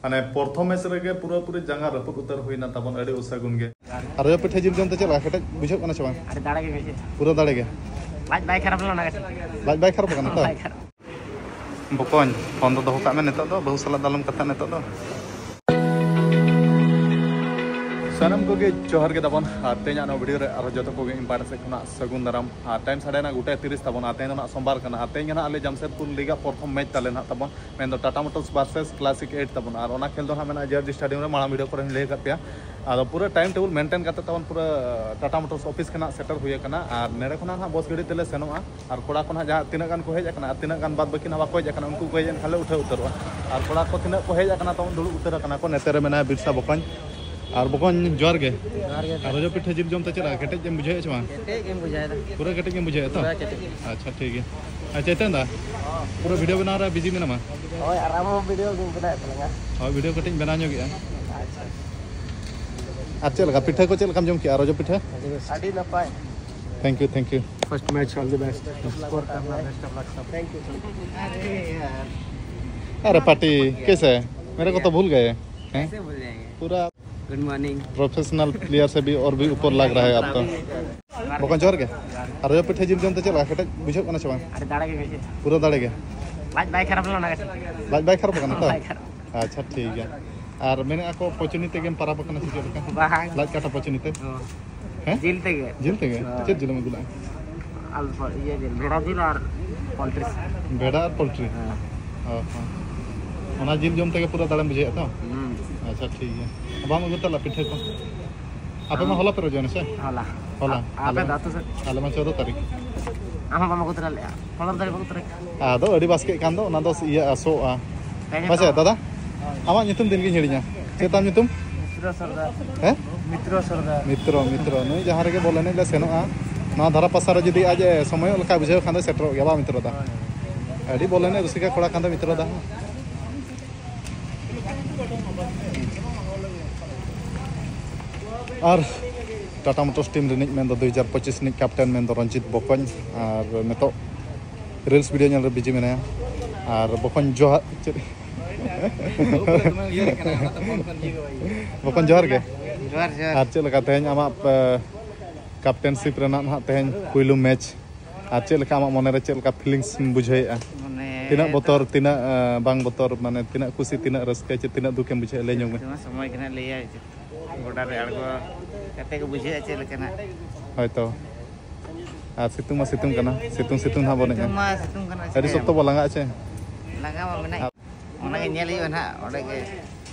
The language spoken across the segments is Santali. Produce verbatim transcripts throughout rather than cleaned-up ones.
ᱢᱟᱱᱮ ᱯᱨᱚᱛᱷᱚᱢ ᱢᱮᱪ ᱨᱮᱜᱮ ᱯᱩᱨᱟᱹᱯᱩᱨᱤ ᱡᱟᱸᱜᱟ ᱨᱟᱹᱯᱩᱫ ᱩᱛᱟᱹᱨ ᱦᱩᱭᱱᱟ ᱛᱟᱵᱚᱱ, ᱟᱹᱰᱤ ᱚᱥᱟᱹᱜᱩᱱ ᱜᱮ᱾ ᱟᱨ ᱨᱚᱡᱚ ᱯᱤᱴᱷᱟᱹ ᱡᱤᱞ ᱡᱚᱢ ᱛᱮ ᱪᱮᱫ ᱞᱮᱠᱟ ᱠᱮᱴᱮᱡ ᱵᱩᱡᱷᱟᱹᱜ ᱠᱟᱱᱟ ᱥᱮ ᱵᱟᱝ? ᱟᱹᱰᱤ ᱫᱟᱲᱮ ᱜᱮ ᱵᱩᱡᱷᱟᱹᱜ᱾ ᱯᱩᱨᱟᱹ ᱫᱟᱲᱮ ᱜᱮ᱾ ᱞᱟᱡ ᱵᱟᱭ ᱠᱷᱟᱨᱟᱯ ᱞᱮᱱᱟ ᱚᱱᱟ ᱠᱟᱹᱴᱤᱡ᱾ ᱞᱟᱡ ᱵᱟᱭ ᱠᱷᱟᱨᱟᱯ ᱠᱟᱱᱟ ᱛᱚ? ᱵᱟᱭ ᱠᱷᱟᱨᱟᱯ᱾ ᱵᱚᱠᱚᱧ, ᱯᱷᱳᱱ ᱫᱚ ᱫᱚᱦᱚ ᱠᱟᱜ ᱢᱮ ᱱᱤᱛᱚᱜ ᱫᱚ, ᱵᱟᱹᱦᱩ ᱥᱟᱞᱟᱜ ᱫᱚ ᱟᱞᱚᱢ ᱠᱟᱛᱷᱟᱜ ᱱᱤᱛᱚᱜ ᱫᱚ᱾ ᱥᱟᱱᱟᱢ ᱠᱚᱜᱮ ᱡᱚᱦᱟᱨ ᱜᱮ ᱛᱟᱵᱚᱱ᱾ ᱟᱨ ᱛᱮᱦᱮᱧᱟᱜ ᱱᱚᱣᱟ ᱵᱷᱤᱰᱤᱭᱳ ᱨᱮ ᱟᱨᱦᱚᱸ ᱡᱚᱛᱚ ᱠᱚᱜᱮ ᱤᱧ ᱯᱟᱦᱴᱟ ᱥᱮᱫ ᱠᱷᱚᱱᱟᱜ ᱥᱟᱹᱜᱩᱱ ᱫᱟᱨᱟᱢ᱾ ᱟᱨ ᱴᱟᱭᱤᱢ ᱥᱟᱰᱮᱭᱮᱱᱟ ᱜᱚᱴᱟ ᱛᱤᱨᱤᱥ ᱛᱟᱵᱚᱱ᱾ ᱟᱨ ᱛᱮᱦᱮᱧ ᱫᱚ ᱱᱟᱜ ᱥᱳᱢᱵᱟᱨ ᱠᱟᱱᱟ᱾ ᱟᱨ ᱛᱮᱦᱮᱧ ᱜᱮ ᱱᱟᱜ ᱟᱞᱮ ᱡᱟᱢᱥᱮᱫᱽᱯᱩᱨ ᱞᱤᱜᱽ ᱟᱜ ᱯᱨᱚᱛᱷᱚᱢ ᱢᱮᱪ ᱛᱟᱞᱮ ᱱᱟᱜ ᱛᱟᱵᱚᱱ, ᱢᱮᱱᱫᱚ Tata motors versus classic eight ᱛᱟᱵᱚᱱ᱾ ᱟᱨ ᱚᱱᱟ ᱠᱷᱮᱞ ᱫᱚ ᱱᱟᱜ ᱢᱮᱱᱟᱜᱼᱟ ᱡᱮ ᱟᱨ ᱰᱤ ᱥᱴᱮᱰᱤᱭᱟᱢ ᱨᱮ, ᱢᱟᱲᱟᱝ ᱵᱷᱤᱰᱤᱭᱳ ᱠᱚᱨᱮ ᱦᱚᱸᱧ ᱞᱟᱹᱭ ᱟᱠᱟᱫ ᱯᱮᱭᱟ᱾ ᱟᱫᱚ ᱯᱩᱨᱟᱹ ᱴᱟᱭᱤᱢ ᱴᱮᱵᱤᱞ ᱢᱮᱱᱴᱮᱱ ᱠᱟᱛᱮ ᱛᱟᱵᱚᱱ ᱯᱩᱨᱟᱹ ᱴᱟᱴᱟ ᱢᱳᱴᱚᱨᱥ ᱚᱯᱷᱤᱥ ᱠᱷᱚᱱᱟᱜ ᱥᱮᱴᱮᱨ ᱦᱩᱭ ᱟᱠᱟᱱᱟ᱾ ᱟᱨ ᱱᱚᱰᱮ ᱠᱷᱚᱱᱟᱜ ᱦᱟᱸᱜ ᱵᱚᱥ ᱜᱟᱹᱰᱤ ᱛᱮᱞᱮ ᱥᱮᱱᱚᱜᱼᱟ᱾ ᱟᱨ ᱠᱚᱲᱟ ᱠᱚ ᱱᱟᱜ ᱡᱟᱦᱟᱸ ᱛᱤᱱᱟᱹᱜ ᱜᱟᱱ ᱠᱚ ᱦᱮᱡ ᱟᱠᱟᱱᱟ, ᱟᱨ ᱛᱤᱱᱟᱹᱜ ᱜᱟᱱ ᱵᱟᱫ ᱵᱟᱹᱠᱤ ᱱᱟᱜ ᱵᱟᱠᱚ ᱦᱮᱡ ᱟᱠᱟᱱᱟ, ᱩᱱᱠᱩ ᱠᱚ ᱦᱮᱡ ᱮᱱ ᱠᱷᱟᱱ ᱞᱮ ᱩᱴᱷᱟᱹᱣ ᱩᱛᱟᱹᱨᱚᱜᱼᱟ᱾ ᱟᱨ ᱠᱚᱲᱟ ᱠᱚ ᱛᱤᱱᱟᱹᱜ ᱠᱚ ᱦᱮᱡ ᱟᱠᱟᱱᱟ ᱛᱟᱵᱚᱱ ᱫᱩᱲᱩᱵ ᱩᱛᱟᱹᱨ ᱟᱠᱟᱱᱟ ᱠᱚ᱾ ᱱᱮᱛᱮ ᱨᱮ ᱢᱮᱱᱟᱭᱟ ᱵᱤᱨᱥᱟ ᱵᱚᱠᱚᱧ᱾ ᱟᱨ ᱵᱚᱠᱚᱧ ᱡᱚᱦᱟᱨ ᱜᱮ᱾ ᱡᱚᱦᱟᱨ ᱜᱮ᱾ ᱟᱨ ᱨᱚᱡᱚ ᱯᱤᱴᱷᱟᱹ ᱡᱤᱞ ᱡᱚᱢ ᱛᱮ ᱪᱮᱫ ᱞᱮᱠᱟ ᱠᱮᱴᱮᱡ ᱮᱢ ᱵᱩᱡᱷᱟᱹᱣᱮᱫᱼᱟ ᱥᱮ ᱵᱟᱝ? ᱠᱮᱴᱮᱡ ᱜᱮᱢ ᱵᱩᱡᱷᱟᱹᱣᱮᱫᱟ᱾ ᱯᱩᱨᱟᱹ ᱠᱮᱴᱮᱡ ᱜᱮᱢ ᱵᱩᱡᱷᱟᱹᱣᱮᱫᱼᱟ ᱛᱚ? ᱯᱩᱨᱟᱹ ᱠᱮᱴᱮᱡ᱾ ᱟᱪᱪᱷᱟ, ᱴᱷᱤᱠ ᱜᱮᱭᱟ᱾ ᱟᱨ ᱪᱮᱛᱚᱱ ᱫᱟ, ᱯᱩᱨᱟᱹ ᱵᱷᱤᱰᱤᱭᱳ ᱵᱮᱱᱟᱣ ᱨᱮ ᱵᱤᱡᱤ ᱢᱮᱱᱟᱢᱟ? ᱦᱳᱭ, ᱟᱨ ᱟᱢ ᱦᱚᱸ ᱵᱷᱤᱰᱤᱭᱳ ᱜᱮᱢ ᱵᱮᱱᱟᱣᱮᱫ ᱛᱟᱞᱟᱝᱟ᱾ ᱦᱳᱭ, ᱵᱷᱤᱰᱤᱭᱳ ᱠᱟᱹᱴᱤᱡ ᱤᱧ ᱵᱮᱱᱟᱣ ᱧᱚᱜᱮᱜᱼᱟ᱾ ᱟᱪᱪᱷᱟ᱾ ᱟᱨ ᱪᱮᱫ ᱞᱮᱠᱟ ᱯᱤᱴᱷᱟᱹ ᱠᱚ ᱪᱮᱫ ᱞᱮᱠᱟᱢ ᱡᱚᱢ ᱠᱮᱜᱼᱟ, ᱨᱚᱡᱚ ᱯᱤᱴᱷᱟᱹ? ᱟᱹᱰᱤ ᱱᱟᱯᱟᱭ᱾ Thank you, thank you. First match, all the best. Score करना, best of luck सब। Thank you. अरे पार्टी कैसे है? मेरे को तो भूल गए हैं। कैसे भूल जाएंगे? पूरा गुड मॉर्निंग। प्रोफेशनल प्लेयर से भी और भी ऊपर लग रहा है आपका। ᱵᱚᱠᱚᱧ ᱡᱚᱦᱟᱨ ᱜᱮ᱾ ᱟᱨ ᱨᱚᱡᱚ ᱯᱤᱴᱷᱟᱹ ᱡᱤᱞ ᱡᱚᱢ ᱛᱮ ᱪᱮᱫ ᱞᱮᱠᱟ ᱠᱮᱴᱮᱡ ᱵᱩᱡᱷᱟᱹᱜ ᱠᱟᱱᱟ ᱥᱮ ᱵᱟᱝ? ᱟᱹᱰᱤ ᱫᱟᱲᱮ ᱜᱮ ᱵᱩᱡᱷᱟᱹᱜ᱾ ᱯᱩᱨᱟᱹ ᱫᱟᱲᱮ ᱜᱮ᱾ ᱞᱟᱡ ᱵᱟᱭ ᱠᱷᱟᱨᱟᱯ ᱞᱮᱱᱟ ᱚᱱᱟ ᱠᱟᱹᱴᱤᱡ᱾ ᱞᱟᱡ ᱵᱟᱭ ᱠᱷᱟᱨᱟᱯ ᱠᱟᱱᱟ ᱛᱚ? ᱵᱟᱭ ᱠᱷᱟᱨᱟᱯ᱾ ᱟᱪᱪᱷᱟ, ᱴᱷᱤᱠ ᱜᱮᱭᱟ᱾ ᱟᱨ ᱢᱮᱱᱮᱫᱼᱟ ᱠᱚ ᱯᱚᱪᱚᱱᱤ ᱛᱮᱜᱮᱢ ᱯᱟᱨᱟᱵᱽ ᱟᱠᱟᱱᱟ ᱥᱮ ᱪᱮᱫ ᱞᱮᱠᱟ? ᱵᱟᱝ᱾ ᱞᱟᱡ ᱠᱟᱴᱟ ᱯᱚᱪᱚᱱᱤ ᱛᱮ? ᱦᱚᱸ᱾ ᱦᱮᱸ? ᱡᱤᱞ ᱛᱮᱜᱮ᱾ ᱡᱤᱞ ᱛᱮᱜᱮ? ᱦᱳᱭ᱾ ᱪᱮᱫ ᱡᱤᱞ ᱮᱢ ᱟᱹᱜᱩ ᱞᱮᱫᱼᱟ? ᱟᱞᱩ ᱯᱚ-, ᱤᱭᱟᱹ ᱡᱤᱞ, ᱵᱷᱮᱰᱟ ᱡᱤᱞ ᱟᱨ ᱯᱳᱞᱴᱨᱤ᱾ ᱵᱷᱮᱰᱟ ᱟᱨ ᱯᱳᱞᱴᱨᱤ? ᱦᱮᱸ᱾ ᱚ ᱦᱚᱸ᱾ ᱚᱱᱟ ᱡᱤᱞ ᱡᱚᱢ ᱛᱮᱜᱮ ᱯᱩᱨᱟᱹ ᱫᱟᱲᱮᱢ ᱵᱩᱡᱷᱟᱹᱣᱮᱫᱼᱟ ᱛᱚ? ᱦᱩᱸ᱾ ᱟᱪᱪᱷᱟ, ᱴᱷᱤᱠ ᱜᱮᱭᱟ᱾ ᱵᱟᱢ ᱟᱹᱜᱩ ᱛᱟᱞᱮ ᱯᱤᱴᱷᱟᱹ ᱠᱚ? ᱟᱯᱮ ᱢᱟ ᱦᱚᱞᱟ ᱯᱮ ᱨᱚᱡᱚᱭᱮᱱᱟ ᱥᱮ? ᱦᱚᱞᱟ᱾ ᱦᱚᱞᱟ᱾ ᱟ-, ᱟᱯᱮ ᱟᱞᱮ ᱫᱚ ᱢᱟ, ᱟᱹᱛᱩ ᱥᱮᱫ? ᱟᱞᱮ ᱢᱟ ᱪᱳᱫᱽᱫᱚ ᱛᱟᱹᱨᱤᱠᱷ᱾ ᱟᱢ ᱦᱚᱸ ᱵᱟᱢ ᱟᱹᱜᱩ ᱛᱚᱨᱟ ᱞᱮᱫᱼᱟ? ᱯᱚᱱᱨᱚ ᱛᱟᱹᱨᱤᱠᱷ ᱵᱟᱢ ᱟᱹᱜᱩ ᱛᱚᱨᱟ ᱠᱮᱫᱼᱟ? ᱟᱫᱚ ᱟᱹᱰᱤ ᱵᱟᱥᱠᱮᱜ ᱠᱟᱱ ᱫᱚ, ᱚᱱᱟ ᱫᱚ ᱤᱭᱟᱹ ᱟᱥᱚᱜᱼᱟ᱾ ᱛᱮᱦᱮᱧ ᱦᱮᱸ ᱥᱮ, ᱫᱚ ᱫᱟᱫᱟ? ᱟᱢᱟᱜ ᱧᱩᱛᱩᱢ ᱫᱤᱱ ᱜᱤᱧ ᱦᱤᱲᱤᱧᱟ᱾ ᱪᱮᱫ ᱛᱟᱢ ᱧᱩᱛᱩᱢ? ᱢᱤᱛᱨᱚ ᱥᱚᱨᱫᱟᱨ᱾ ᱦᱮᱸ? ᱢᱤᱛᱨᱚ ᱥᱚᱨᱫᱟᱨ᱾ ᱢᱤᱛᱨᱚ, ᱢᱤᱛᱨᱚ᱾ ᱱᱩᱭ ᱡᱟᱦᱟᱸ ᱨᱮᱜᱮ ᱵᱚᱞ ᱮᱱᱮᱡ ᱞᱮ ᱥᱮᱱᱚᱜᱼᱟ, ᱱᱚᱣᱟ ᱫᱷᱟᱨᱟ ᱯᱟᱥᱟ ᱨᱮ ᱡᱩᱫᱤ ᱟᱡ ᱮ ᱥᱚᱢᱚᱭᱚᱜ ᱞᱮᱠᱟ ᱵᱩᱡᱷᱟᱹᱣ ᱠᱷᱟᱱ ᱫᱚ ᱥᱮᱴᱮᱨᱚᱜ ᱜᱮᱭᱟ, ᱵᱟᱝ ᱢᱤᱛᱨᱚ ᱫᱟ? ᱦᱳᱭ᱾ ᱟᱹᱰᱤ ᱵᱚᱞ ᱮᱱᱮᱡ ᱨᱩᱥᱤᱠᱟ ᱠᱚᱲᱟ ᱠᱟᱱ ᱫᱚ ᱢᱤᱛᱨᱚ ᱫᱟ᱾ ᱟᱨ ᱴᱟᱴᱟ ᱢᱳᱴᱚᱨᱥ ᱴᱤᱢ ᱨᱤᱱᱤᱡ ᱢᱮᱱᱫᱚ ᱫᱩ ᱦᱟᱡᱟᱨ ᱯᱚᱸᱪᱤᱥ ᱨᱤᱱᱤᱡ ᱠᱮᱯᱴᱮᱱ ᱢᱮᱱᱫᱚ ᱨᱚᱧᱡᱤᱛ ᱵᱚᱠᱚᱧ, ᱟᱨ ᱱᱤᱛᱚᱜ ᱨᱤᱞᱥ ᱵᱷᱤᱰᱤᱭᱳ ᱧᱮᱞ ᱨᱮ ᱵᱤᱡᱤ ᱢᱮᱱᱟᱭᱟ᱾ ᱟᱨ ᱵᱚᱠᱚᱧ ᱡᱚᱦᱟᱨ, ᱪᱮᱫ? ᱵᱚᱠᱚᱧ, ᱡᱚᱦᱟᱨ ᱜᱮ᱾ ᱡᱚᱦᱟᱨ, ᱡᱚᱦᱟᱨ᱾ ᱟᱨ ᱪᱮᱫ ᱞᱮᱠᱟ ᱛᱮᱦᱮᱧ ᱟᱢᱟᱜ ᱠᱮᱯᱴᱮᱱᱥᱤᱯ ᱨᱮᱱᱟᱜ ᱱᱟᱦᱟᱜ ᱛᱮᱦᱮᱧ ᱯᱩᱭᱞᱩ ᱢᱮᱪ, ᱟᱨ ᱪᱮᱫ ᱞᱮᱠᱟ ᱟᱢᱟᱜ ᱢᱚᱱᱮᱨᱮ ᱪᱮᱫ ᱞᱮᱠᱟ ᱯᱷᱤᱞᱤᱝᱥ ᱮᱢ ᱵᱩᱡᱷᱟᱹᱣᱮᱫᱼᱟ? ᱢᱚᱱᱮ ᱛᱤᱱᱟᱹᱜ ᱫᱚ ᱵᱚᱛᱚᱨ, ᱛᱤᱱᱟᱹᱜ ᱵᱟᱝ ᱵᱚᱛᱚᱨ, ᱢᱟᱱᱮ ᱛᱤᱱᱟᱹᱜ ᱠᱩᱥᱤ, ᱛᱤᱱᱟᱹᱜ ᱨᱟᱹᱥᱠᱟᱹ, ᱪᱮ ᱛᱤᱱᱟᱹᱜ ᱫᱩᱠᱮᱢ ᱵᱩᱡᱷᱟᱹᱣᱮᱫᱼᱟ, ᱞᱟᱹᱭ ᱧᱚᱜ ᱢᱮ᱾ ᱱᱚᱣᱟ ᱥᱚᱢᱚᱭ ᱜᱮ ᱱᱟᱦᱟᱜ ᱞᱟᱹᱭᱟ᱾ ᱜᱚᱰᱟ ᱨᱮ ᱟᱬᱜᱚ ᱠᱟᱛᱮ ᱜᱮ ᱵᱩᱡᱷᱟᱹᱜᱼᱟ ᱪᱮᱫ ᱞᱮᱠᱟᱱᱟᱜ᱾ ᱦᱳᱭ ᱛᱚ᱾ ᱟᱨ ᱥᱤᱛᱩᱝ ᱢᱟ ᱥᱤᱛᱩᱝ ᱠᱟᱱᱟ, ᱥᱤᱛᱩᱝ ᱥᱤᱛᱩᱝ ᱱᱟᱦᱟᱜ ᱵᱚᱱ ᱮᱱᱮᱡᱼᱟ᱾ ᱥᱤᱛᱩᱝ ᱢᱟ ᱥᱤᱛᱩᱝ ᱠᱟᱱᱟ, ᱟᱹᱰᱤ ᱥᱚᱠᱛᱚ ᱵᱚ ᱞᱟᱸᱜᱟᱜᱼᱟ ᱪᱮ? ᱞᱟᱸᱜᱟ ᱢᱟ ᱢᱮᱱᱟᱜ᱾ ᱚᱱᱟᱜᱮ ᱧᱮᱞ ᱦᱩᱭᱩᱜᱼᱟ ᱱᱟᱦᱟᱜ ᱚᱸᱰᱮ ᱜᱮ,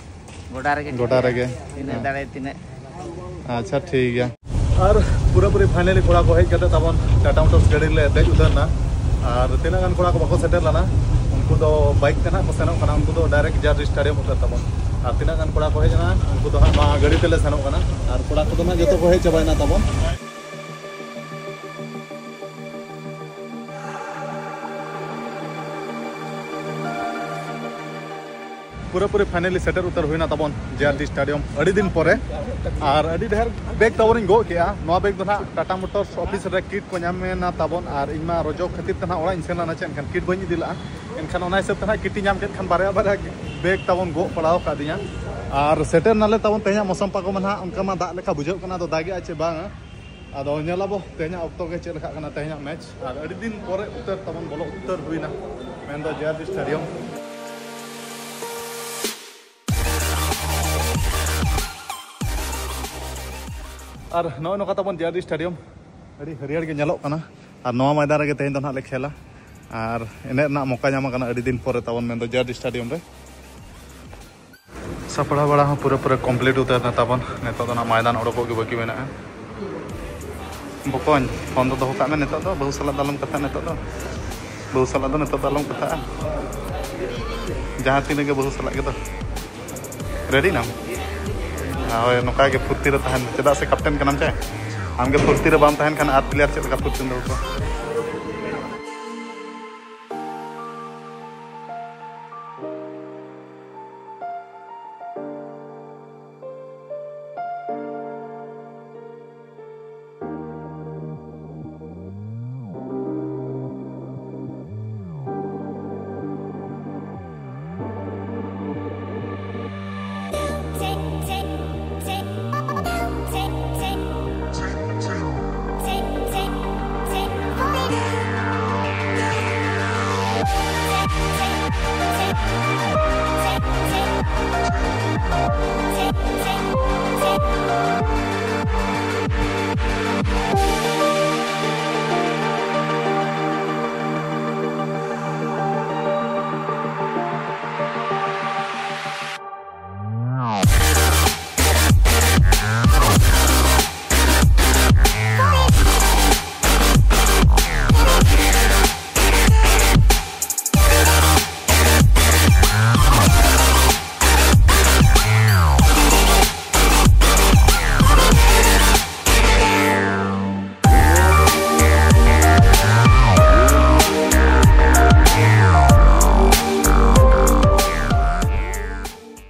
ᱜᱚᱰᱟ ᱨᱮᱜᱮ ᱜᱚᱰᱟ ᱴᱷᱤᱠᱟᱹᱜᱼᱟ᱾ ᱨᱮᱜᱮ᱾ ᱛᱤᱱᱟᱹᱜ ᱦᱮᱸ᱾ ᱫᱟᱲᱮ, ᱛᱤᱱᱟᱹᱜ᱾ ᱟᱪᱪᱷᱟ, ᱴᱷᱤᱠ ᱜᱮᱭᱟ᱾ ᱟᱨ ᱯᱩᱨᱟᱹᱯᱩᱨᱤ ᱯᱷᱟᱭᱱᱟᱞᱤ ᱠᱚᱲᱟ ᱠᱚ ᱦᱮᱡ ᱠᱟᱛᱮ ᱛᱟᱵᱚᱱ ᱴᱟᱴᱟ ᱢᱳᱴᱚᱨᱥ ᱜᱟᱹᱰᱤ ᱨᱮᱞᱮ ᱫᱮᱡ ᱩᱛᱟᱹᱨ ᱮᱱᱟ᱾ ᱟᱨ ᱛᱤᱱᱟᱹᱜ ᱜᱟᱱ ᱠᱚᱲᱟ ᱠᱚ ᱵᱟᱠᱚ ᱥᱮᱴᱮᱨ ᱞᱮᱱᱟ, ᱩᱱᱠᱩ ᱫᱚ ᱵᱟᱭᱤᱠ ᱛᱮ ᱱᱟᱦᱟᱜ ᱠᱚ ᱥᱮᱱᱚᱜ ᱠᱟᱱᱟ, ᱩᱱᱠᱩ ᱫᱚ ᱰᱟᱭᱨᱮᱠᱴ ᱡᱟᱨ ᱥᱴᱮᱰᱤᱭᱟᱢ ᱩᱛᱟᱹᱨ ᱛᱟᱵᱚᱱ᱾ ᱟᱨ ᱛᱤᱱᱟᱹᱜ ᱜᱟᱱ ᱠᱚᱲᱟ ᱠᱚ ᱦᱮᱡ ᱮᱱᱟ, ᱩᱱᱠᱩ ᱫᱚ ᱦᱟᱸᱜ ᱱᱚᱣᱟ ᱜᱟᱹᱰᱤ ᱛᱮᱞᱮ ᱥᱮᱱᱚᱜ ᱠᱟᱱᱟ᱾ ᱟᱨ ᱠᱚᱲᱟ ᱠᱚᱫᱚ ᱱᱟᱦᱟᱜ ᱡᱚᱛᱚ ᱠᱚ ᱦᱮᱡ ᱪᱟᱵᱟᱭᱮᱱᱟ ᱛᱟᱵᱚᱱ᱾ ᱯᱩᱨᱟᱹᱯᱩᱨᱤ ᱯᱷᱟᱭᱱᱟᱞᱤ ᱥᱮᱴᱮᱨ ᱩᱛᱟᱹᱨ ᱦᱩᱭᱱᱟ ᱛᱟᱵᱚᱱ ᱡᱮ ᱟᱨ ᱰᱤ ᱥᱴᱮᱰᱤᱭᱟᱢ ᱟᱹᱰᱤ ᱫᱤᱱ ᱯᱚᱨᱮ᱾ ᱟᱨ ᱟᱹᱰᱤ ᱰᱷᱮᱨ ᱵᱮᱜᱽ ᱛᱟᱵᱚᱱᱤᱧ ᱜᱚᱜ ᱠᱮᱜᱼᱟ᱾ ᱱᱚᱣᱟ ᱵᱮᱜᱽ ᱫᱚ ᱱᱟᱦᱟᱜ ᱴᱟᱴᱟ ᱢᱳᱴᱚᱨᱥ ᱚᱯᱷᱤᱥ ᱨᱮ ᱠᱤᱴ ᱠᱚ ᱧᱟᱢ ᱮᱱᱟ ᱛᱟᱵᱚᱱ, ᱟᱨ ᱤᱧ ᱢᱟ ᱨᱚᱡᱚ ᱠᱷᱟᱹᱛᱤᱨ ᱛᱮ ᱱᱟᱦᱟᱜ ᱚᱲᱟᱜ ᱤᱧ ᱥᱮᱱ ᱞᱮᱱᱟ, ᱪᱮᱫ ᱮᱱᱠᱷᱟᱱ ᱠᱤᱴ ᱵᱟᱹᱧ ᱤᱫᱤ ᱞᱮᱫᱼᱟ᱾ ᱮᱱᱠᱷᱟᱱ ᱚᱱᱟ ᱦᱤᱥᱟᱹᱵ ᱛᱮ ᱱᱟᱦᱟᱜ ᱠᱤᱴ ᱤᱧ ᱧᱟᱢ ᱠᱮᱫ ᱠᱷᱟᱱ ᱵᱟᱨᱭᱟ ᱵᱟᱨᱭᱟ ᱵᱮᱜᱽ ᱛᱟᱵᱚᱱ ᱜᱚᱜ ᱯᱟᱲᱟᱣ ᱟᱠᱟᱫᱤᱧᱟ᱾ ᱟᱨ ᱥᱮᱴᱮᱨ ᱱᱟᱞᱮ ᱛᱟᱵᱚᱱ ᱛᱮᱦᱮᱧᱟᱜ ᱢᱳᱥᱚᱢ ᱯᱟᱠᱚ ᱢᱟ ᱱᱟᱦᱟᱜ ᱚᱱᱠᱟ ᱢᱟ ᱫᱟᱜ ᱞᱮᱠᱟ ᱵᱩᱡᱷᱟᱹᱜ ᱠᱟᱱᱟ, ᱟᱫᱚ ᱫᱟᱜᱮᱜᱼᱟ ᱪᱮ ᱵᱟᱝᱟ᱾ ᱟᱫᱚ ᱧᱮᱞ ᱟᱵᱚ ᱛᱮᱦᱮᱧᱟᱜ ᱚᱠᱛᱚ ᱜᱮ ᱪᱮᱫ ᱞᱮᱠᱟᱜ ᱠᱟᱱᱟ ᱛᱮᱦᱮᱧᱟᱜ ᱢᱮᱪ᱾ ᱟᱨ ᱟᱹᱰᱤ ᱫᱤᱱ ᱯᱚᱨᱮ ᱩᱛᱟᱹᱨ ᱛᱟᱵᱚᱱ ᱵᱚᱞᱚ ᱩᱛᱟᱹᱨ ᱦᱩᱭᱱᱟ, ᱢᱮᱱᱫᱚ ᱡᱮ ᱟᱨ ᱰᱤ ᱥᱴᱮᱰᱤᱭᱟᱢ᱾ ᱟᱨ ᱱᱚᱜᱼᱚᱭ ᱱᱚᱝᱠᱟ ᱛᱟᱵᱚᱱ ᱡᱮ ᱟᱨ ᱰᱤ ᱥᱴᱮᱰᱤᱭᱟᱢ ᱟᱹᱰᱤ ᱦᱟᱹᱨᱭᱟᱹᱲ ᱜᱮ ᱧᱮᱞᱚᱜ ᱠᱟᱱᱟ᱾ ᱟᱨ ᱱᱚᱣᱟ ᱢᱚᱭᱫᱟᱱ ᱨᱮᱜᱮ ᱛᱮᱦᱮᱧ ᱫᱚ ᱱᱟᱦᱟᱜ ᱞᱮ ᱠᱷᱮᱞᱟ᱾ ᱟᱨ ᱮᱱᱮᱡ ᱨᱮᱱᱟᱜ ᱢᱚᱠᱟ ᱧᱟᱢ ᱟᱠᱟᱱᱟ ᱟᱹᱰᱤ ᱫᱤᱱ ᱯᱚᱨᱮ ᱛᱟᱵᱚᱱ, ᱢᱮᱱᱫᱚ ᱡᱮ ᱟᱨ ᱰᱤ ᱥᱴᱮᱰᱤᱭᱟᱢ ᱨᱮ᱾ ᱥᱟᱯᱲᱟᱣ ᱵᱟᱲᱟ ᱦᱚᱸ ᱯᱩᱨᱟᱹ ᱯᱩᱨᱟᱹ ᱠᱚᱢᱯᱞᱤᱴ ᱩᱛᱟᱹᱨ ᱮᱱᱟ ᱛᱟᱵᱚᱱ᱾ ᱱᱤᱛᱚᱜ ᱫᱚ ᱱᱟᱜ ᱢᱚᱭᱫᱟᱱ ᱚᱰᱚᱠᱚᱜ ᱜᱮ ᱵᱟᱹᱠᱤ ᱢᱮᱱᱟᱜᱼᱟ᱾ ᱵᱚᱠᱚᱧ, ᱯᱷᱳᱱ ᱫᱚ ᱫᱚᱦᱚ ᱠᱟᱜ ᱢᱮ ᱱᱤᱛᱚᱜ ᱫᱚ, ᱵᱟᱹᱦᱩ ᱥᱟᱞᱟᱜ ᱫᱚ ᱟᱞᱚᱢ ᱠᱟᱛᱷᱟᱜᱼᱟ ᱱᱤᱛᱚᱜ ᱫᱚ᱾ ᱵᱟᱹᱦᱩ ᱥᱟᱞᱟᱜ ᱫᱚ ᱱᱤᱛᱚᱜ ᱫᱚ ᱟᱞᱚᱢ ᱠᱟᱛᱷᱟᱜᱼᱟ᱾ ᱡᱟᱦᱟᱸ ᱛᱤᱱᱟᱹᱜ ᱜᱮ ᱵᱟᱹᱦᱩ ᱥᱟᱞᱟᱜ ᱜᱮ ᱫᱚ᱾ ᱨᱮᱰᱤ ᱱᱟᱢ? ᱦᱳᱭ, ᱱᱚᱝᱠᱟ ᱜᱮ ᱯᱷᱩᱨᱛᱤ ᱨᱮ ᱛᱟᱦᱮᱱ ᱢᱮ, ᱪᱮᱫᱟᱜ ᱥᱮ ᱠᱮᱯᱴᱮᱱ ᱠᱟᱱᱟᱢ ᱪᱮ᱾ ᱟᱢ ᱜᱮ ᱯᱷᱩᱨᱛᱤ ᱨᱮ ᱵᱟᱢ ᱛᱟᱦᱮᱱ ᱠᱷᱟᱱ ᱟᱨ ᱯᱞᱮᱭᱟᱨ ᱪᱮᱫ ᱞᱮᱠᱟ ᱯᱷᱩᱨᱛᱤᱢ ᱫᱚᱦᱚ ᱠᱚᱣᱟ?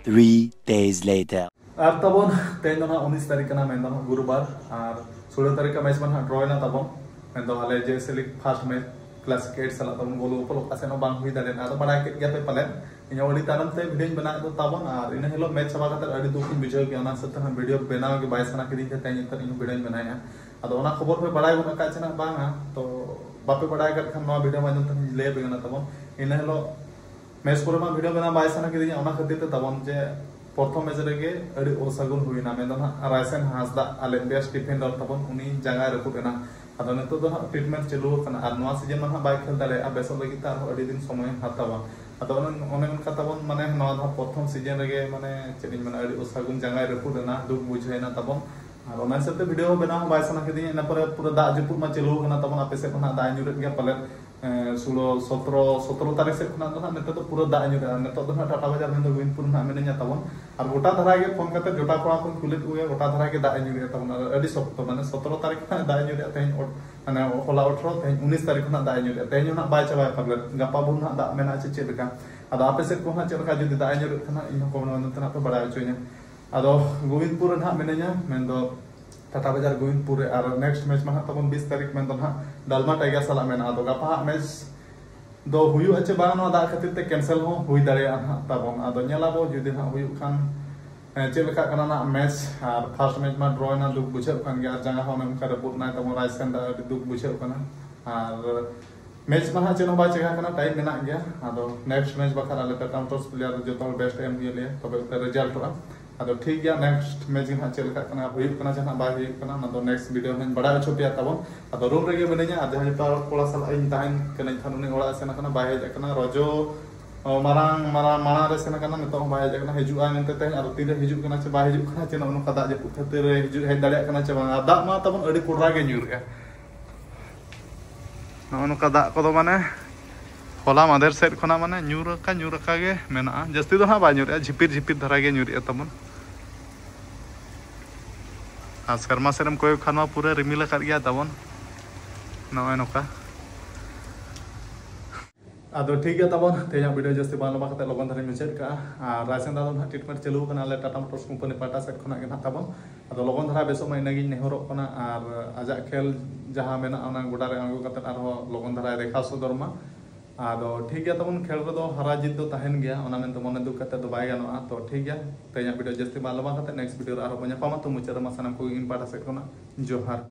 Three days later. ᱟᱨ ᱛᱟᱵᱚᱱ ᱛᱮᱦᱮᱧ ᱫᱚ ᱱᱟᱦᱟᱜ ᱩᱱᱤᱥ ᱛᱟᱹᱨᱤᱠᱷ ᱠᱟᱱᱟ, ᱢᱮᱱᱫᱚ ᱱᱟᱦᱟᱜ ᱜᱩᱨᱩᱵᱟᱨ, ᱟᱨ ᱥᱳᱞᱳ ᱛᱟᱹᱨᱤᱠᱷ ᱨᱮ ᱢᱮᱪ ᱢᱟ ᱱᱟᱦᱟᱜ ᱰᱨᱚ ᱮᱱᱟ ᱛᱟᱵᱚᱱ, ᱢᱮᱱᱫᱚ ᱟᱞᱮ ᱡᱮ ᱥᱮ league first match classic eight ᱥᱟᱞᱟᱜ ᱛᱟᱵᱚᱱ ᱜᱳᱞ ᱜᱳᱯᱚᱞ ᱚᱠᱟ ᱥᱮᱫ ᱦᱚᱸ ᱵᱟᱝ ᱦᱩᱭ ᱫᱟᱲᱮᱭᱟᱜᱼᱟ᱾ ᱟᱫᱚ ᱵᱟᱲᱟᱭ ᱠᱮᱫ ᱜᱮᱭᱟ ᱯᱮ ᱯᱟᱞᱮᱱ, ᱤᱧ ᱦᱚᱸ ᱟᱹᱰᱤ ᱛᱟᱭᱱᱚᱢ ᱛᱮ ᱵᱷᱤᱰᱤᱭᱳᱧ ᱵᱮᱱᱟᱣ ᱮᱫ ᱛᱟᱵᱚᱱ, ᱟᱨ ᱤᱱᱟᱹ ᱦᱤᱞᱳᱜ ᱢᱮᱪ ᱪᱟᱵᱟ ᱠᱟᱛᱮ ᱟᱹᱰᱤ ᱫᱩᱠ ᱤᱧ ᱵᱩᱡᱷᱟᱹᱣ ᱠᱮᱜᱼᱟ, ᱚᱱᱟ ᱦᱤᱥᱟᱹᱵ ᱛᱮ ᱱᱟᱦᱟᱜ ᱵᱷᱤᱰᱤᱭᱳ ᱵᱮᱱᱟᱣ ᱜᱮ ᱵᱟᱭ ᱥᱟᱱᱟ ᱠᱤᱫᱤᱧ ᱛᱮ ᱛᱮᱦᱮᱧ ᱱᱤᱛᱚᱜ ᱤᱧ ᱵᱷᱤᱰᱤᱭᱳᱧ ᱵᱮᱱᱟᱣᱮᱫᱼᱟ᱾ ᱟᱫᱚ ᱚᱱᱟ ᱠᱷᱚᱵᱚᱨ ᱯᱮ ᱵᱟᱲᱟᱭ ᱜᱚᱫ ᱟᱠᱟᱫ ᱪᱮ ᱱᱟᱦᱟᱜ ᱵᱟᱝᱟ, ᱛᱚ ᱵᱟᱯᱮ ᱵᱟᱲᱟᱭ ᱟᱠᱟᱫ ᱠᱷᱟᱱ ᱱᱚᱣᱟ ᱵᱷᱤᱰᱤᱭᱳ ᱢᱟᱫᱽᱫᱷᱚᱢ ᱛᱮ ᱤᱧ ᱞᱟᱹᱭ ᱟᱯᱮ ᱠᱟᱱᱟ ᱛᱟᱵᱚᱱ᱾ ᱤᱱᱟᱹ ᱦᱤᱞᱳᱜ ᱢᱮᱪ ᱠᱚᱨᱮ ᱢᱟ ᱵᱷᱤᱰᱤᱭᱳ ᱵᱮᱱᱟᱣ ᱵᱟᱭ ᱥᱟᱱᱟ ᱠᱤᱫᱤᱧᱟ, ᱚᱱᱟ ᱠᱷᱟᱹᱛᱤᱨ ᱛᱮ ᱛᱟᱵᱚᱱ ᱡᱮ ᱯᱨᱚᱛᱷᱚᱢ ᱢᱮᱪ ᱨᱮᱜᱮ ᱟᱹᱰᱤ ᱚᱥᱟᱹᱜᱩᱱ ᱦᱩᱭᱱᱟ, ᱢᱮᱱᱫᱚ ᱱᱟᱦᱟᱜ ᱨᱟᱭᱥᱮᱱ ᱦᱟᱸᱥᱫᱟ ᱟᱞᱮ ᱵᱮᱥᱴ ᱰᱤᱯᱷᱮᱱᱰᱟᱨ ᱛᱟᱵᱚᱱ, ᱩᱱᱤ ᱡᱟᱸᱜᱟᱭ ᱨᱟᱹᱯᱩᱫ ᱮᱱᱟ᱾ ᱟᱫᱚ ᱱᱤᱛᱚᱜ ᱫᱚ ᱱᱟᱦᱟᱜ ᱴᱨᱤᱴᱢᱮᱱᱴ ᱪᱟᱹᱞᱩ ᱟᱠᱟᱱᱟ, ᱟᱨ ᱱᱚᱣᱟ ᱥᱤᱡᱤᱱ ᱢᱟ ᱱᱟᱦᱟᱜ ᱵᱟᱭ ᱠᱷᱮᱞ ᱫᱟᱲᱮᱭᱟᱜᱼᱟ, ᱵᱮᱥᱚᱜ ᱞᱟᱹᱜᱤᱫ ᱛᱮ ᱟᱨᱦᱚᱸ ᱟᱹᱰᱤ ᱫᱤᱱ ᱥᱚᱢᱚᱭᱮ ᱦᱟᱛᱟᱣᱟ᱾ ᱟᱫᱚ ᱚᱱᱮ ᱚᱱᱮ ᱚᱱᱠᱟ ᱛᱟᱵᱚᱱ, ᱢᱟᱱᱮ ᱱᱚᱣᱟ ᱫᱚ ᱯᱨᱚᱛᱷᱚᱢ ᱥᱤᱡᱤᱱ ᱨᱮᱜᱮ, ᱢᱟᱱᱮ ᱪᱮᱫ ᱤᱧ ᱢᱮᱱᱟ, ᱟᱹᱰᱤ ᱚᱥᱟᱹᱜᱩᱱ ᱡᱟᱸᱜᱟᱭ ᱨᱟᱹᱯᱩᱫ ᱮᱱᱟ, ᱫᱩᱠ ᱵᱩᱡᱷᱟᱹᱣ ᱮᱱᱟ ᱛᱟᱵᱚᱱ᱾ ᱟᱨ ᱚᱱᱟ ᱦᱤᱥᱟᱹᱵ ᱛᱮ ᱵᱷᱤᱰᱤᱭᱳ ᱦᱚᱸ ᱵᱮᱱᱟᱣ ᱦᱚᱸ ᱵᱟᱭ ᱥᱟᱱᱟ ᱠᱤᱫᱤᱧᱟ᱾ ᱤᱱᱟᱹ ᱯᱚᱨᱮ ᱯᱩᱨᱟᱹ ᱫᱟᱜ ᱡᱟᱹᱯᱩᱫ ᱢᱟ ᱪᱟᱹᱞᱩ ᱟᱠᱟᱱᱟ ᱛᱟᱵᱚᱱ, ᱟᱯᱮ ᱥᱮᱫ ᱠᱷᱚᱱᱟᱜ ᱫᱟᱜ ᱧᱩᱨᱮᱫ ᱜᱮᱭᱟ ᱯᱟᱞᱮᱫ᱾ ᱮᱸ, ᱥᱳᱞᱳ, ᱥᱚᱛᱨᱚ, ᱥᱚᱛᱨᱚ ᱛᱟᱹᱨᱤᱠᱷ ᱥᱮᱫ ᱠᱷᱚᱱᱟᱜ ᱫᱚ ᱱᱟᱦᱟᱜ ᱱᱤᱛᱚᱜ ᱫᱚ ᱯᱩᱨᱟᱹ ᱫᱟᱜ ᱧᱩᱨᱮᱜᱼᱟ᱾ ᱱᱤᱛᱚᱜ ᱫᱚ ᱱᱟᱦᱟᱜ ᱴᱟᱴᱟ ᱵᱟᱡᱟᱨ ᱢᱮᱱᱫᱚ ᱜᱳᱵᱤᱱᱫᱯᱩᱨ ᱱᱟᱦᱟᱜ ᱢᱤᱱᱟᱹᱧᱟ ᱛᱟᱵᱚᱱ᱾ ᱟᱨ ᱜᱚᱴᱟ ᱫᱷᱟᱨᱟ ᱜᱮ ᱯᱷᱳᱱ ᱠᱟᱛᱮ ᱡᱚᱴᱟ ᱠᱚᱲᱟ ᱠᱚᱧ ᱠᱩᱞᱤ ᱠᱚᱜᱮᱭᱟ, ᱜᱚᱴᱟ ᱫᱷᱟᱨᱟ ᱜᱮ ᱫᱟᱜ ᱮ ᱧᱩᱨᱮᱜᱼᱟ ᱛᱟᱵᱚᱱ᱾ ᱟᱨ ᱟᱹᱰᱤ ᱥᱚᱠᱛᱚ, ᱢᱟᱱᱮ ᱥᱚᱛᱨᱚ ᱛᱟᱹᱨᱤᱠᱷ ᱠᱷᱚᱱᱟᱜ ᱫᱟᱜ ᱮ ᱧᱩᱨᱮᱜᱼᱟ, ᱛᱮᱦᱮᱧ ᱚ-, ᱢᱟᱱᱮ ᱦᱚᱞᱟ ᱟᱴᱷᱨᱚ, ᱛᱮᱦᱮᱧ ᱩᱱᱤᱥ ᱛᱟᱹᱨᱤᱠᱷ ᱠᱷᱚᱱᱟᱜ ᱫᱟᱜ ᱮ ᱧᱩᱨᱮᱜᱼᱟ᱾ ᱛᱮᱦᱮᱧ ᱦᱚᱸ ᱱᱟᱦᱟᱜ ᱵᱟᱭ ᱪᱟᱵᱟᱭᱟ ᱯᱟᱞᱮᱫ, ᱜᱟᱯᱟ ᱵᱷᱳᱨ ᱱᱟᱦᱟᱜ ᱫᱟᱜ ᱢᱮᱱᱟᱜᱼᱟ ᱪᱮ ᱪᱮᱫ ᱞᱮᱠᱟ? ᱟᱫᱚ ᱟᱯᱮ ᱥᱮᱫ ᱠᱚ ᱱᱟᱦᱟᱜ ᱪᱮᱫ ᱞᱮᱠᱟ ᱡᱩᱫᱤ ᱫᱟᱜ ᱮ ᱧᱩᱨᱮᱜ ᱠᱷᱟᱱ ᱱᱟᱦᱟᱜ ᱤᱧ ᱦᱚᱸ ᱠᱚᱢᱮᱱᱴ ᱢᱟᱫᱽᱫᱷᱚᱢ ᱛᱮ ᱱᱟᱦᱟᱜ ᱯᱮ ᱵᱟᱲᱟᱭ ᱦᱚᱪᱚᱧᱟ᱾ ᱟᱫᱚ ᱜᱳᱵᱤᱱᱫᱯᱩᱨ ᱨᱮ ᱱᱟᱦᱟᱜ ᱢᱤᱱᱟᱹᱧᱟ, ᱢᱮᱱᱫᱚ ᱴᱟᱴᱟ ᱵᱟᱡᱟᱨ ᱜᱳᱵᱤᱱᱫᱯᱩᱨ ᱨᱮ᱾ ᱟᱨ ᱱᱮᱠᱥᱴ ᱢᱮᱪ ᱢᱟ ᱱᱟᱦᱟᱜ ᱛᱟᱵᱚᱱ ᱵᱤᱥ ᱛᱟᱹᱨᱤᱠᱷ, ᱢᱮᱱᱫᱚ ᱱᱟᱦᱟᱜ ᱰᱟᱞᱢᱟ ᱴᱟᱭᱜᱟᱨ ᱥᱟᱞᱟᱜ ᱢᱮᱱᱟᱜᱼᱟ᱾ ᱟᱫᱚ ᱜᱟᱯᱟ ᱦᱟᱜ ᱢᱮᱪ ᱫᱚ ᱦᱩᱭᱩᱜᱼᱟ ᱪᱮ ᱵᱟᱝ, ᱱᱚᱣᱟ ᱫᱟᱜ ᱠᱷᱟᱹᱛᱤᱨ ᱛᱮ ᱠᱮᱱᱥᱮᱞ ᱦᱚᱸ ᱦᱩᱭ ᱫᱟᱲᱮᱭᱟᱜᱼᱟ ᱱᱟᱦᱟᱜ ᱛᱟᱵᱚᱱ᱾ ᱟᱫᱚ ᱧᱮᱞᱟᱵᱚ, ᱡᱩᱫᱤ ᱱᱟᱦᱟᱜ ᱦᱩᱭᱩᱜ ᱠᱷᱟᱱ, ᱮ, ᱪᱮᱫ ᱞᱮᱠᱟᱜ ᱠᱟᱱᱟ ᱱᱟᱦᱟᱜ ᱢᱮᱪ᱾ ᱟᱨ ᱯᱷᱟᱥᱴ ᱢᱮᱪ ᱢᱟ ᱰᱨᱚ ᱮᱱᱟ, ᱫᱩᱠ ᱵᱩᱡᱷᱟᱹᱜ ᱠᱟᱱ ᱜᱮᱭᱟ᱾ ᱟᱨ ᱡᱟᱸᱜᱟ ᱦᱚᱸ ᱚᱱᱮ ᱚᱱᱠᱟ ᱨᱟᱹᱯᱩᱫ ᱮᱱᱟᱭ ᱛᱟᱵᱚᱱ ᱨᱟᱭᱥᱮᱱ ᱫᱟ, ᱟᱹᱰᱤ ᱫᱩᱠ ᱵᱩᱡᱷᱟᱹᱜ ᱠᱟᱱᱟ᱾ ᱟᱨ ᱢᱮᱪ ᱢᱟ ᱱᱟᱦᱟᱜ ᱪᱮᱫ ᱦᱚᱸ ᱵᱟᱭ ᱪᱤᱠᱟ ᱠᱟᱱᱟ, ᱴᱟᱭᱤᱢ ᱢᱮᱱᱟᱜ ᱜᱮᱭᱟ᱾ ᱟᱫᱚ ᱱᱮᱠᱥᱴ ᱢᱮᱪ ᱵᱟᱠᱷᱨᱟ ᱟᱞᱮ ᱴᱟᱴᱟ ᱢᱳᱴᱚᱨᱥ ᱯᱞᱮᱭᱟᱨ ᱡᱚᱛᱚ ᱦᱚᱲ ᱵᱮᱥᱴ ᱮᱢ ᱦᱩᱭ ᱟᱞᱮᱭᱟ, ᱛᱚᱵᱮ ᱩᱛᱟᱹᱨ ᱨᱮᱡᱟᱞᱴᱚᱜᱼᱟ᱾ ᱟᱫᱚ ᱴᱷᱤᱠ ᱜᱮᱭᱟ, ᱱᱮᱠᱥᱴ ᱢᱮᱪ ᱜᱮ ᱱᱟᱦᱟᱜ ᱪᱮᱫ ᱞᱮᱠᱟᱜ ᱠᱟᱱᱟ, ᱦᱩᱭᱩᱜ ᱠᱟᱱᱟ ᱪᱮ ᱱᱟᱦᱟᱜ ᱵᱟᱭ ᱦᱩᱭᱩᱜ ᱠᱟᱱᱟ, ᱚᱱᱟ ᱫᱚ ᱱᱮᱠᱥᱴ ᱵᱷᱤᱰᱤᱭᱳ ᱨᱮ ᱱᱟᱦᱟᱜ ᱤᱧ ᱵᱟᱲᱟᱭ ᱦᱚᱪᱚ ᱯᱮᱭᱟ ᱛᱟᱵᱚᱱ᱾ ᱟᱫᱚ ᱨᱩᱢ ᱨᱮᱜᱮ ᱢᱤᱱᱟᱹᱧᱟ, ᱟᱨ ᱡᱟᱦᱟᱸᱭ ᱡᱚᱴᱟᱣ ᱠᱚᱲᱟ ᱥᱟᱞᱟᱜ ᱤᱧ ᱛᱟᱦᱮᱱ ᱠᱟᱹᱱᱟᱹᱧ ᱠᱷᱟᱱ, ᱩᱱᱤ ᱚᱲᱟᱜ ᱮ ᱥᱮᱱ ᱟᱠᱟᱱᱟ, ᱵᱟᱭ ᱦᱮᱡ ᱟᱠᱟᱱᱟ᱾ ᱨᱚᱡᱚ, ᱚ, ᱢᱟᱨᱟᱝ, ᱢᱟᱨᱟᱝ, ᱢᱟᱲᱟᱝ ᱨᱮ ᱥᱮᱱ ᱟᱠᱟᱱᱟ, ᱱᱤᱛᱚᱜ ᱦᱚᱸ ᱵᱟᱭ ᱦᱮᱡ ᱟᱠᱟᱱᱟ᱾ ᱦᱤᱡᱩᱜᱼᱟ ᱢᱮᱱᱛᱮ ᱛᱟᱦᱮᱸ, ᱟᱨ ᱛᱤᱨᱮ ᱦᱤᱡᱩᱜ ᱠᱟᱱᱟ ᱪᱮ ᱵᱟᱭ ᱦᱤᱡᱩᱜ ᱠᱟᱱᱟ ᱪᱮ, ᱱᱚᱜᱼᱚ ᱱᱚᱝᱠᱟ ᱫᱟᱜ ᱡᱟᱹᱯᱩᱫ ᱠᱷᱟᱹᱛᱤᱨ ᱮ ᱦᱤᱡᱩᱜ, ᱦᱮᱡ ᱫᱟᱲᱮᱭᱟᱜ ᱠᱟᱱᱟ ᱪᱮ ᱵᱟᱝ᱾ ᱟᱨ ᱫᱟᱜ ᱢᱟ ᱛᱟᱵᱚᱱ ᱟᱹᱰᱤ ᱠᱚᱰᱨᱟ ᱜᱮ ᱧᱩᱨᱮᱜᱼᱟ᱾ ᱱᱚᱜᱼᱚ ᱱᱚᱝᱠᱟ ᱫᱟᱜ ᱠᱚᱫᱚ ᱢᱟᱱᱮ ᱦᱚᱞᱟ ᱢᱟᱫᱷᱮᱨ ᱥᱮᱫ ᱠᱷᱚᱱᱟᱜ ᱢᱟᱱᱮ ᱧᱩᱨ ᱟᱠᱟ, ᱧᱩᱨ ᱟᱠᱟ ᱜᱮ ᱢᱮᱱᱟᱜᱼᱟ᱾ ᱡᱟᱹᱥᱛᱤ ᱫᱚ ᱱᱟᱦᱟᱜ ᱵᱟᱭ ᱧᱩᱨᱮᱜᱼᱟ, ᱡᱷᱤᱯᱤᱨ ᱡᱷᱤᱯᱤᱨ ᱫᱷᱟᱨᱟ ᱜᱮ ᱧᱩᱨᱮᱜᱼᱟ ᱛᱟᱵᱚᱱ᱾ ᱟᱨ ᱥᱮᱨᱢᱟ ᱥᱮᱫ ᱮᱢ ᱠᱚᱭᱚᱜ ᱠᱷᱟᱱ ᱢᱟ ᱯᱩᱨᱟᱹ ᱨᱤᱢᱤᱞ ᱟᱠᱟᱫ ᱜᱮᱭᱟ ᱛᱟᱵᱚᱱ, ᱱᱚᱜᱼᱚᱭ ᱱᱚᱝᱠᱟ᱾ ᱟᱫᱚ ᱴᱷᱤᱠ ᱜᱮᱭᱟ ᱛᱟᱵᱚᱱ, ᱛᱮᱦᱮᱧᱟᱜ ᱵᱷᱤᱰᱤᱭᱳ ᱡᱟᱹᱥᱛᱤ ᱵᱟᱝ ᱞᱚᱢᱵᱟ ᱠᱟᱛᱮ ᱞᱚᱜᱚᱱ ᱫᱷᱟᱨᱟᱧ ᱢᱩᱪᱟᱹᱫ ᱠᱟᱜᱼᱟ᱾ ᱟᱨ ᱨᱟᱭᱥᱮᱱ ᱫᱟ ᱫᱚ ᱱᱟᱦᱟᱜ ᱴᱨᱤᱴᱢᱮᱱᱴ ᱪᱟᱹᱞᱩ ᱟᱠᱟᱱᱟ ᱟᱞᱮ ᱴᱟᱴᱟ ᱢᱳᱴᱚᱨᱥ ᱠᱳᱢᱯᱟᱱᱤ ᱯᱟᱦᱴᱟ ᱥᱮᱫ ᱠᱷᱚᱱᱟᱜ ᱜᱮ ᱱᱟᱦᱟᱜ ᱛᱟᱵᱚᱱ᱾ ᱟᱫᱚ ᱞᱚᱜᱚᱱ ᱫᱷᱟᱨᱟ ᱵᱮᱥᱚᱜ ᱢᱟ, ᱤᱱᱟᱹᱜᱤᱧ ᱱᱮᱦᱚᱨᱚᱜ ᱠᱟᱱᱟ᱾ ᱟᱨ ᱟᱡᱟᱜ ᱠᱷᱮᱞ ᱡᱟᱦᱟᱸ ᱢᱮᱱᱟᱜᱼᱟ, ᱚᱱᱟ ᱜᱚᱰᱟ ᱨᱮ ᱟᱬᱜᱚ ᱠᱟᱛᱮ ᱟᱨᱦᱚᱸ ᱞᱚᱜᱚᱱ ᱫᱷᱟᱨᱟᱭ ᱫᱮᱠᱷᱟᱣ ᱥᱚᱫᱚᱨ ᱢᱟ᱾ ᱟᱫᱚ ᱴᱷᱤᱠ ᱜᱮᱭᱟ ᱛᱟᱵᱚᱱ, ᱠᱷᱮᱞ ᱨᱮᱫᱚ ᱦᱟᱨᱟ ᱡᱤᱛ ᱫᱚ ᱛᱟᱦᱮᱱ ᱜᱮᱭᱟ, ᱚᱱᱟ ᱢᱮᱱᱛᱮ ᱢᱚᱱᱮ ᱫᱩᱠ ᱠᱟᱛᱮ ᱫᱚ ᱵᱟᱭ ᱜᱟᱱᱚᱜᱼᱟ᱾ ᱛᱚ ᱴᱷᱤᱠ ᱜᱮᱭᱟ, ᱛᱮᱦᱮᱧᱟᱜ ᱵᱷᱤᱰᱤᱭᱳ ᱡᱟᱹᱥᱛᱤ ᱵᱟᱝ ᱞᱚᱢᱵᱟ ᱠᱟᱛᱮ ᱱᱮᱠᱥᱴ ᱵᱷᱤᱰᱤᱭᱳ ᱨᱮ ᱟᱨᱦᱚᱸ ᱵᱚᱱ ᱧᱟᱯᱟᱢᱟ᱾ ᱛᱚ ᱢᱩᱪᱟᱹᱫ ᱨᱮᱢᱟ ᱥᱟᱱᱟᱢ ᱠᱚᱜᱮ ᱤᱧ ᱯᱟᱦᱴᱟ ᱥᱮᱫ ᱠᱷᱚᱱᱟᱜ ᱡᱚᱦᱟᱨ᱾